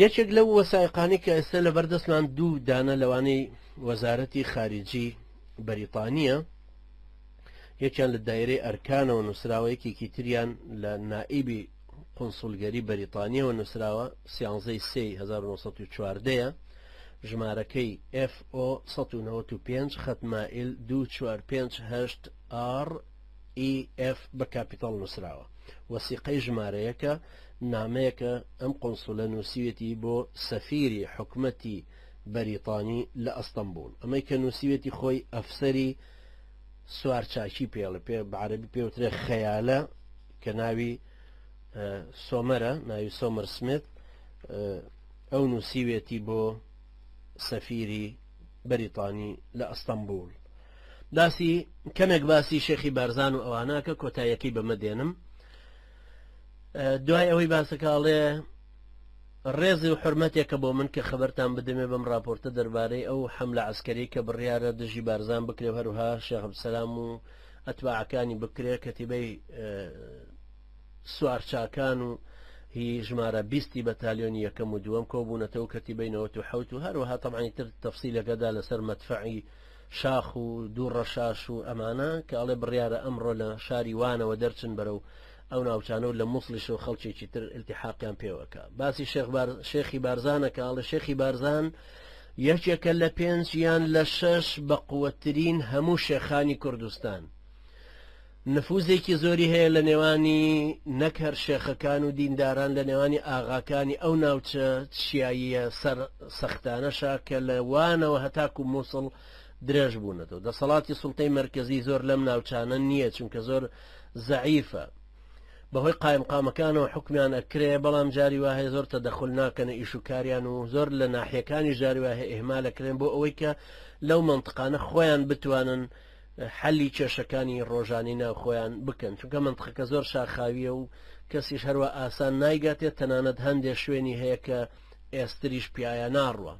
یەکێک لەو وەسائقانەی کە ئێستا لەبەردەستمان دوو دانە لەوانەی وەزارەتی خارجی بەریتانیە یەکیان لە دایرەی ئەرکانەوە نووسراوە یەکێکی تریان لە نائیبی قونسولگەری بەریتانیەوە نووسراوە سیانزەی سێی 1940 ژمارەکەی FO 195 خەت مائل 2458 R EF بە کاپیتاڵ نووسراوە. وەسیقەی ژمارەیەکە، نامەیەکە ئەم قونسولە نووسیوێتی بۆ سەفیری حکومەتی بەریتانی لە ئەستەنبوڵ. ئەمەی کە نووسیوێتی خۆی ئەفسەری سوارچاکی پێڵێ، پێ بە عەرەبی پێوترێ خەیالە کە ناوی سۆمەرە، ناوی سۆمەر سمت، ئەو نووسیوێتی بۆ سەفیری بەریتانی لە ئەستەنبوڵ. باسی کەمێک باسی شێخی بارزان و ئەوانە کە کۆتاییەکەی بەمە دێنم دوای ئەوەی باسەکەڵێ ڕێزی و حرمەتێکە بۆ من کە خبرتان بدەمێ بەم راپۆرتە دەربارەی ئەو حملە عسکەری کە بڕیارە دژی بارزان بکرێ هەروها شێخ سەلام و ئەتباعەکانی بکرێ کەتیبەی سوارچاکان و هی ژمارە بیستی بەتالیۆنی یەکەم و دووەم کۆبوونەتەوە کەتیبەی 97 و هەروەها تەبعەن تر تەفسیلەکەدا لەسەر مەدفەعی شاخ و دوو ڕەشاش و ئەمانە کە ئەڵێ بڕیارە ئەمڕۆ لە شاری وانەوە دەرچن بەرەو ئەو ناوچانە و لە موسڵیشەوە خەڵکێکی تر التحاقیان پێوەکە باسی شێخ بار شێخی بارزانە کە ئەڵێ شێخی بارزان یەکێکە لە پێنج یان لە شەش بەقوەترین هەموو شێخانی کوردستان نفوزێکی زۆری هەیە لە نێوانی نەک هەر شێخەکان و دینداران لە نێوانی ئاغاکانی ئەو ناوچە چیاییە سەر سەختانەشا کە لە وانەوە هەتاکو موسڵ درێژ بوونەتەوە. دەسەڵاتی سوڵتەی مەرکەزی زۆر لەم ناوچانە نییە چونکە زۆر زەعیفە. بەهۆی قایمقامەکانەوە حوکمیان ئەکرێ بەڵام جاری وا هەیە زۆر تەدەخول ناکەنە ئیش و کاریان و زۆر لە ناحیەکانیش جاری وا هەیە ئیهمال ئەکرێن بۆ ئەوەی کە لەو مەنتقانە خۆیان بتوانن حەلی کێشەکانی ڕۆژانەی ناو خۆیان بکەن چونکە مەنتقەکە زۆر شاخاویە و کەسیش هەروە ئاسان نایگاتێ تەنانەت هەندێ شوێنی هەیە کە ئێستریش پیایا ناڕوە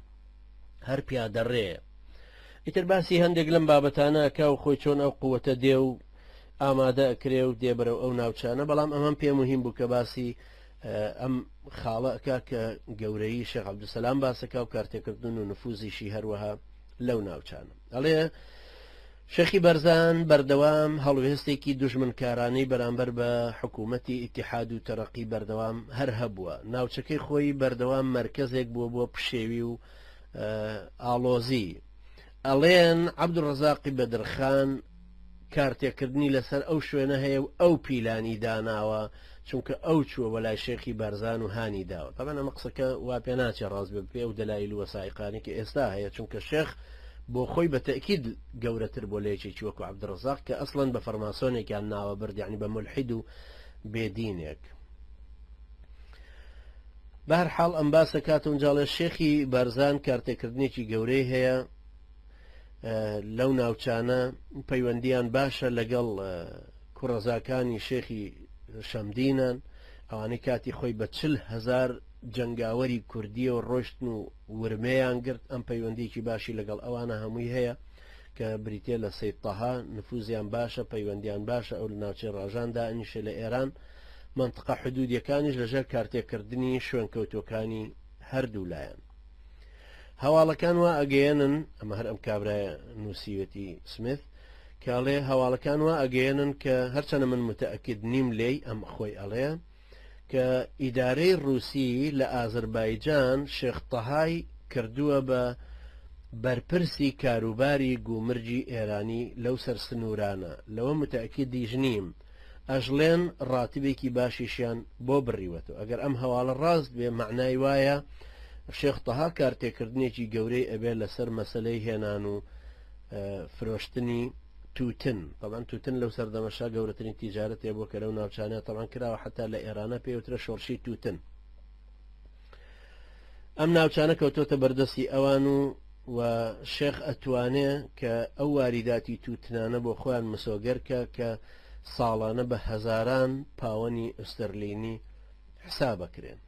هەر پیادەڕێیە ئیتر باسی هەندێک لەم بابەتانە ئەکا و خۆی چۆن ئەو قوتە دێ و ئامادە ئەکرێ و دێ بەرەو ئەو ناوچانە بەڵام ئەمەم پێ مهم بوو کە باسی ئەم خاڵە ئەکا کە گەورەی شێخ عەبدولسەلام باسەکا و کارتێکردن و نفوزیشی هەروەها لەو ناوچانە ئەڵێ شێخی بەرزان بەردەوام هەڵوێستێکی دوژمنکارانەی بەرامبەر بە حکوومەتی ئیتیحاد و تەرەقی بەردەوام هەر هەبووە ناوچەکەی خۆی بەردەوام مەرکەزێک بووە بۆ پشێوی و ئاڵۆزی ئەڵێن عەبدولڕەزاقی بەدرخان کارتێکردنی لەسەر ئەو شوێنە هەیە و ئەو پیلانی داناوە چونکە ئەو چووە وەلای شێخی بارزان و هانی داوە تەبعەن ئەمە قسەکە وا پێ ناچێ ڕاست بێ پێ ئەو دەلایل و وەسائیقانی کە ئێستا هەیە چونکە شێخ بۆ خۆی بە تەئکید گەورەتر بۆ لە یەکێکی وەکو عەبدولڕەزاق کە ئەسڵەن بە فەرماسۆنێکیان ناوە برد یعنی بە مولحید و بێدینێک بەهەر حاڵ ئەم باسە کاتون جاڵێ شێخی بارزان کارتێکردنێکی گەورەی هەیە لەو ناوچانە پەیوەندیان باشە لەگەڵ کوڕەزاکانی شێخی شەمدینان ئەوانەی کاتی خۆی بە 40 هەزار جەنگاوەری کوردیەوە ڕۆشتن و ورمێیان گرت ئەم پەیوەندیکی باشی لەگەڵ ئەوانە هەمووی هەیە کە بریتە لە سید تەها نفوزیان باشە پەیوەندیان باشە ئەو لە ناوچەی ڕاژان دانیشە لە ئێران منطقە حدودیەکانیش لەژێر کارتێکردنی شوێنکەوتوەکانی هەردوو لایەن هەواڵەکان وا ئەگەیەنن، ئەمە هەر ئەم کابرایە نووسیوێتی سمیث، کە ئەڵێ هەواڵەکان وا ئەگەیەنن کە هەرچەنە من متەئەکید نیم لێی، ئەم خۆی ئەڵێ کە ئیدارەی ڕووسی لە ئازربایجان شێخ تەهای کردووە بە بەرپرسی کاروباری گومرگی ئێرانی لەو سەر سنوورانە، لەوە متەئەکیدیش نیم. ئەشڵێن ڕاتبێکی باشیشیان بۆ بڕیوەتەوە ئەگەر ئەم هەواڵە ڕاست بێ مەعنای وایە شێخ تەها کارتێکردنێکی گەورەی ئەبێ لەسەر مەسلەی هێنان و فرۆشتنی توتن طبعا توتن لەو سەردەمەشا گەورەترین تیجارەتێ بۆ کە لەو ناوچانە طبعا کراوە حتا لە ئێرانە پێوترە شۆڕشی توتن ئەم ناوچانە کەوتۆتە بەردەستی ئەوان و و شێخ ئەتوانێ کە ئەو واریداتی تووتنانە بۆ خۆیان مسۆگەر کە کە ساڵانە بە هەزاران پاوەنی ئوستەرلینی حسابەکرێن.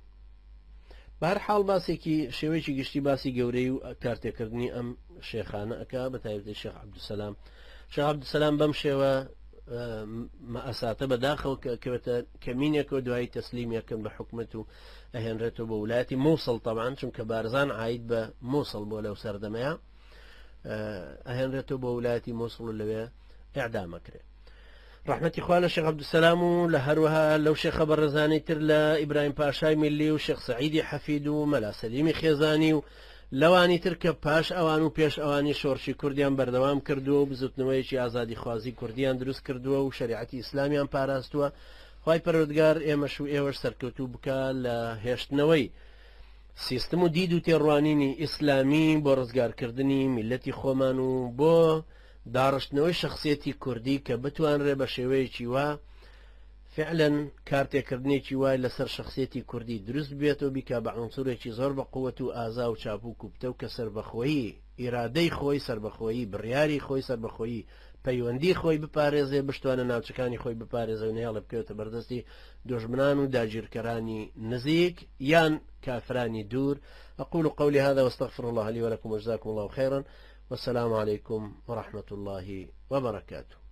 بەهەر حاڵ باسێکی شێوەیەکی گشتی باسی گەورەی و کارتێکردنی ئەم شێخانە ئەکا بە تایبەتی شێخ عەبدولسەلام. شێخ عەبدولسەلام بەم شێوە مەئەساتە بەداخەوە کە کەوێتە کەمینێکەوە دوایی تەسلیمیەکەن بە حکومەت و ئەهێنرێتەوە بۆ ولایەتی مووسڵ تەبان چونکە بارزان عاید بە مووسڵ بۆ لەو سەردەمەیە ئەهێنرێتەوە بۆ ولایەتی مووسڵ و لەوێ ئەعدامەکرێ. ڕەحمەتی خوا لە شێخ عەبدولسەلام و لە هەروەها لەو شێخە بەڕێزانەی تر لە ئیبراهیم پاشای میللی و شێخ سەعیدی حەفید و مەلا سەلیمی خێزانی و لەوانی تر کە پاش ئەوان و پێش ئەوانی شۆڕشی کوردیان بەردەوام کردووە و بزوتنەوەیەکی ئازادیخوازی کوردیان دروست کردووە و شەریعەتی ئیسلامیان پاراستووە. خوای پەروەردگار ئێمەش و ئێوەش سەرکەوتوو بکا لە هێشتنەوەی سیستم و دید و تێڕوانینی ئیسلامی بۆ ڕزگارکردنی میللەتی خۆمان و بۆ داڕشتنەوەی شەخسیەتی کوردی کە بتوانرێ بە شێوەیەکی وا فعلا کارتێکردنێکی وای لەسەر شەخسیەتی کوردی دروست بێت و بیکا بە عونسورێکی زۆر بە قوت و ئازا و چاپوک و پتەو کە سەربەخۆیی ئیرادەی خۆی سەربەخۆیی بڕیاری خۆی سەربەخۆیی پەیوەندی خۆی بپارێزێ بشتوانە ناوچەکانی خۆی بپارێزێ و نەهێڵێ بکەوێتە بەردەستی دوژمنان و داگیرکەرانی نزیک یان کافرانی دوور أقول قولي هذا واستغفر الله لي ولكم وجزاكم الله خيرا والسلام عليكم ورحمة الله وبركاته.